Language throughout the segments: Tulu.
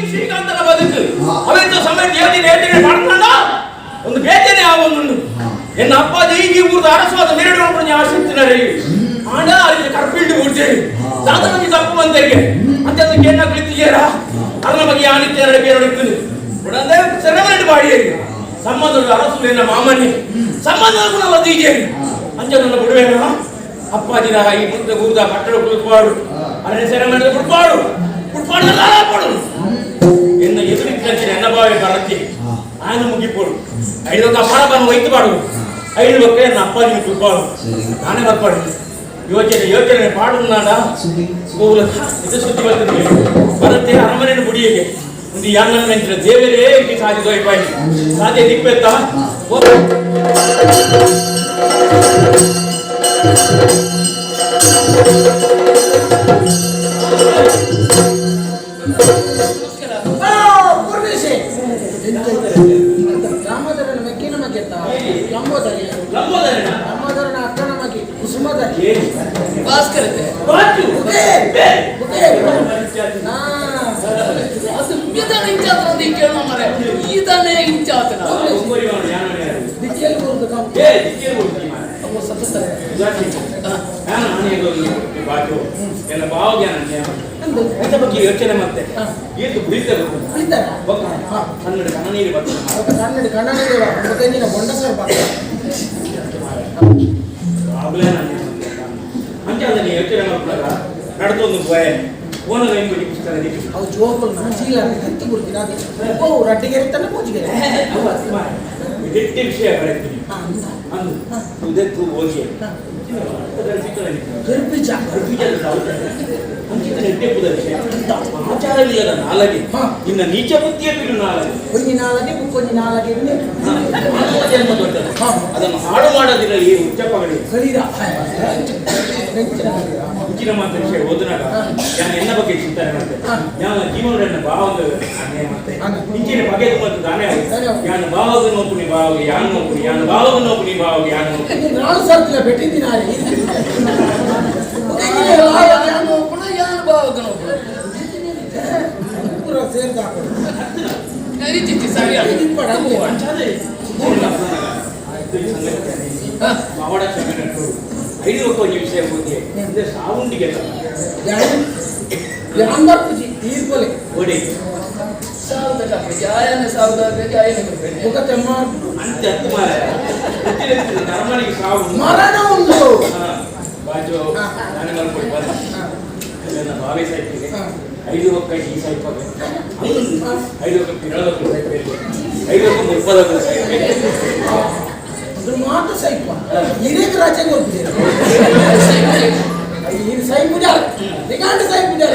ಶ್ರೀಕಾಂತನ ಬದುಕು ಅವೆಂತ ಸಮಯ ದೇವದಿನ ಹೇಳ್ತೀನಿ ಮಾಡ್ಕೊಂಡ ಒಂದು ಬೇಜನೆ ಆವೊಂದುಂಡು. ಎನ್ನ ಅಪ್ಪಾಜಿ ಈ ಊರ್ದ ಅರಸುವಾದ ಮೆರಡು ಆಶಿಸ್ತಿದ್ದಾರೆ. ಆಂಡ ಅಲ್ಲಿ ಕರ್ಪಿಲ್ಡು ಊರ್ಜೇರಿ ದಾದನ ತಪ್ಪು ಬಂದರಿಗೆ ಅಂತ ಕೇಳ ಕಳಿತಿದ್ದೀರಾ ಅದರ ಬಗ್ಗೆ ಆನಿತ್ಯ ಬೇರೆ ಉಡಂದೆ ಸೆರೆಮನೆಡು ಬಾಡಿಯೇರಿ ಸಂಬಂಧದ ಅರಸು ಎನ್ನ ಮಾಮನಿ ಸಂಬಂಧ ಕೂಡ ದೀಜೇರಿ ಅಂಚ ನನ್ನ ಬಿಡುವೇನ ಅಪ್ಪಾಜಿನ ಈ ಮುಂದೆ ಊರ್ದ ಪಟ್ಟಣ ಕುಳಿತುಪಾಡು ಅದನ್ನ ಸೆರೆಮನೆದು ಬಿಡ್ಪಾಡು ಬಿಡ್ಪಾಡು ಪಡು ಎನ್ನ ಎದುರಿದ್ದಂಚಿನ ಎನ್ನ ಬಾವಿ ಬರತ್ತಿ ಆಯನ ಮುಗಿಪೋಡು. ಐದು ಪರಬನ್ನು ಒಯ್ತು ಪಾಡು, ಐದು ಬಕ್ಕ ಎನ್ನ ಅಪ್ಪಾಜಿ ಕುಳ್ಪಾಡು, ನಾನೇ ಬರ್ಪಾಡು. ಯೋಚನೆ ಯೋಚನೆ ಪಾಡು ನಾಡ ಇದು ಸುದ್ದಿ ಬರ್ತದೆ ಬರುತ್ತೆ. ಅರಮನೆ ಗುಡಿಯಗೆ ಒಂದು ಯಾನ್ನ ಮೆಂಚಿನ ದೇವರೇ ಇಲ್ಲಿ ಸಾಧ್ಯ ದೊಯ್ಪಾಯಿ ಸಾಧ್ಯ ದಿಕ್ಪೆತ್ತ. ಪೂರ್ಣಿಸಿ ದಾಮೋದರನ ಮೆಕ್ಕಿನ ಮಗೆತ್ತ ಲಂಬೋದರಿ. ಲಂಬೋದರನ. ಲಂಬೋದರನ ಅಕ್ಕನ ಮಗಿ ಕುಸುಮದರಿ. ಏನು? ಭಾಸ್ಕರತೆ. ಬಾಚು. ಉದೇ. ಬೇ. ಉದೇ. ಹಾ. ಅದು ಮಿದನ ಇಂಚಾತನ ಕೇಳೋ ಮರೆ ಈತನೇ ಇಂಚಾತನ. ಒಂಬರಿ ಅವನು ಯಾನ ಯಾರು? ದಿಕ್ಕಿಯಲ್ಲಿ ಬರುದು ಕಾಂಪ. ಏ ದಿಕ್ಕೇ ಹೋಗ್ತಿ ಮಾರ್ರೆ. ಅವು ಸತತ. ಉದಾಸಿ. ನಾನು ಮನೆಗೆ ಹೋಗಿ ಬಾಚು ಎಲ್ಲ ಭಾವಜ್ಞಾನ ಅಂದು. ಎಂತ ಬಗ್ಗೆ ಯೋಚನೆ ಮತ್ತೆ ಹಾ. ಏತು ಕುಳಿತ ಕುಳಿತಾರ? ಹಾ. ಕನ್ನಡ ಕಣ್ಣೀರು ಬರ್ತದೆ. ఒక ಕನ್ನಡಿ ಕನ್ನಡಿ ಮುಖಂಜಿನ ಬೊಂಡಸರ್ ಪಕ್ಕ. ಆಗಲೇ ನಾನು ಅಂಚೆ ಅದನ್ನು ಯೋಚನೆ ಮಾಡ್ಕೊಂಡಾಗ ನಡೆದೊಂದು ಭಯ ಓನಗ ಇಂಬಡಿ ಪುಸ್ತಕ ದಿಕ್ಕು. ಅವು ಜೋಕುಲು ಚೀಲ ಎತ್ತು ಕೊಡ್ತೀನಿ ಅದು ಓ ರಡ್ಡಿಗೆರೆ ತನ್ನ ಪೂಜಿಗೆರೆ. ಅವು ಅತಿ ಮಾರ್ರೆ. ಇದೆಟ್ಟಿ ವಿಷಯ ಬರೀತೀನಿ ಹಾ ಅಂದ. ಅಂದು ಉದೆತ್ತು ಹೋಗಿ ಹಾ. ಗರ್ಭಿಜ. ಆಚಾರವಿಲ್ಲದ ನಾಲಗೆ ಹಾ. ನಿನ್ನ ನೀಚ ಬುದ್ಧಿಯ ಬಿಡು ನಾಲಗೆ. ಒಂಜಿ ನಾಲಗೆ ಬುಕ್ಕೊಂಜಿ ನಾಲಗೆ ಇಲ್ಲಿ. ಮಾನವ ಜನ್ಮ ದೊಡ್ಡದು. ಹಾ. ಅದನ್ನು ಹಾಳು ಮಾಡದಿರಲಿ ಈ ಹುಚ್ಚಪ್ಪಗಳಿಗೆ. ಕಲೀರ. ಹುಚ್ಚಿನ ಮಾತು ವಿಷಯ ಓದಿನಾಗ ಹಾ. ನಾನು ಎನ್ನ ಬಗ್ಗೆ ಚಿಂತನೆ ಮಾಡ್ತೆ. ಹಾ. ನಾನು ಜೀವನವನ್ನು ಭಾವದ ಅನ್ಯಾಯ ಮಾಡ್ತೆ. ಹಾ. ಇಂಚಿನ ಬಗೆ ಮತ್ತು ದಾನೆ. ತಾನೇ ಹೌದು. ಯಾನು ಭಾವದ ನೋಪುನಿ ಭಾವ ಯಾನು ನೋಪುನಿ, ಯಾನು ಭಾವದ ನೋಪುನಿ ಭಾವ ಯಾನು ನೋಪುನಿ. ನಾಲ್ ಸರ್ತಿಲ ಬೆಟ್ಟಿದ್ದೀನಿ. ಯಾನು ಒಬ್ಬಳು ಯಾನು ಭಾವಕನ ಒಬ್ಬಳು. ಪೂರ ಸೇರ್ದು ಹಾಕೋದು. ಇಚ್ಚಿಚ್ಚಿ ಸರಿ ಅದು. ಅಂಚಾದೆ ಹಾ. ಮಾವಡ ಕ್ಷಮೆ ಐದು ಒಂದು ವಿಷಯ ಓದಿ ಅಂದ್ರೆ ಸಾವುಂಡಿಗೆ ಯಾನ್ ಬರ್ಪುಜಿ ತೀರ್ಪೊಲೆ. ಓಡಿ. ಸಾವಿರದ ಕಾಪಿ ಜಾಯನ ಸಾವಿರದ ಜಾಯನ ಕೊಡ್ಬೇಡಿ. ಮುಖ ತೆಮ್ಮ. ಅಂತ ಹತ್ತು ಮಾರ ಅರಮನೆಗೆ ಸಾವು. ಮರಣ ಉಂಟು. ಹಾ, ಬಾಜು. ಹಾ. ನಾನೇ ಮಲ್ಕೊಡಿ ಬಂದ ನನ್ನ ಬಾವಿ ಸಾಯ್ತಿಗೆ. ಹಾ. ಐದು ಒಕ್ಕ ಈ ಸಾಯ್ಪಾಗ, ಐದು ಒಕ್ಕ ಪಿರಳದಕ್ಕ ಸಾಯ್ಪೇರಿ, ಐದು ಒಕ್ಕ ಮುಪ್ಪದಕ್ಕ ಸಾಯ್ಪೇರಿ. ಅದ್ರ ಮಾತು ಸೈಪ ಹಿರೇಕ ರಾಜ್ಯ ಕೊಡ್ತಿದ್ದೀರ. ಈ ಸೈ ಪೂಜಾರ ನಿಗಾಂಡ ಸೈ ಪೂಜಾರ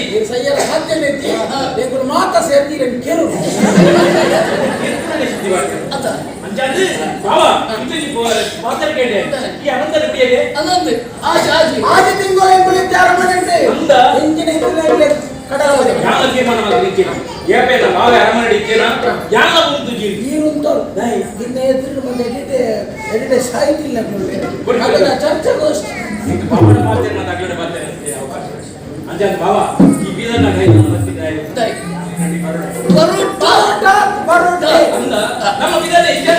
ಈ ಸೈಯರ ಸಾಧ್ಯ ನೆತ್ತಿ ಎಂಕುಲು ಮಾತ ಸೇರ್ತೀರ ಕೇರು. ಸಿದ್ಧಿ ಮಾಡ್ತಾರೆ. ಅತ. ಅಂಚಾದು ಬಾವ ಇಂಚಿ ಮಾತಾಡ ಕೇಳಿ ಈ ಅನಂತರ ಬಿಡಿಯದೆ. ಅದೊಂದು ಆಚೆ ಆಚೆ. ಆಜಿ ತಿಂಗಳು ಎಂಕುಲು ಇತ್ತೆ ಅರಮನೆ ಉಂಟು. ಅಂದ. ಎಂಜಿನ ಇತ್ತು ಕಡಲ. ಯಾವ ತೀರ್ಮಾನ ಮಾಡಿದ್ರೆ ಇಚ್ಛೆ ಏಪೇನ ಬಾವ ಅರಮನೆ ಇಚ್ಛೆನ ಯಾವ ಉಂಟು ಜೀವಿ. ಈರುಂತೋಳು ನಿನ್ನ ಎದುರು ಬಂದ ಎಡಿಟೆ ಎಡಿಟೆ ಸಾಯ್ತಿಲ್ಲ. ಅದನ್ನ ಚರ್ಚೆಗೋಷ್ಠಿ. ನಿಂಗೆ ಬಾವನ ಮಾತೇನ ತಗಲಡೆ ಬರ್ತೇನೆ ಅಂತ ಅವಕಾಶ ಅಂಚಾದು ಬಾವ ಈ ಬೀದರ್ನ ಕೈ ಬರ್ತಿದ್ದಾರೆ. ಸರಿ. ನಡಿ ಬರೋಣ. ಬರುಟ. ಬರೋಟ ಬರೋಟ. ಅಂದ ನಮ್ಮ ಬೀದರ್ ಇಚ್ಛೆ.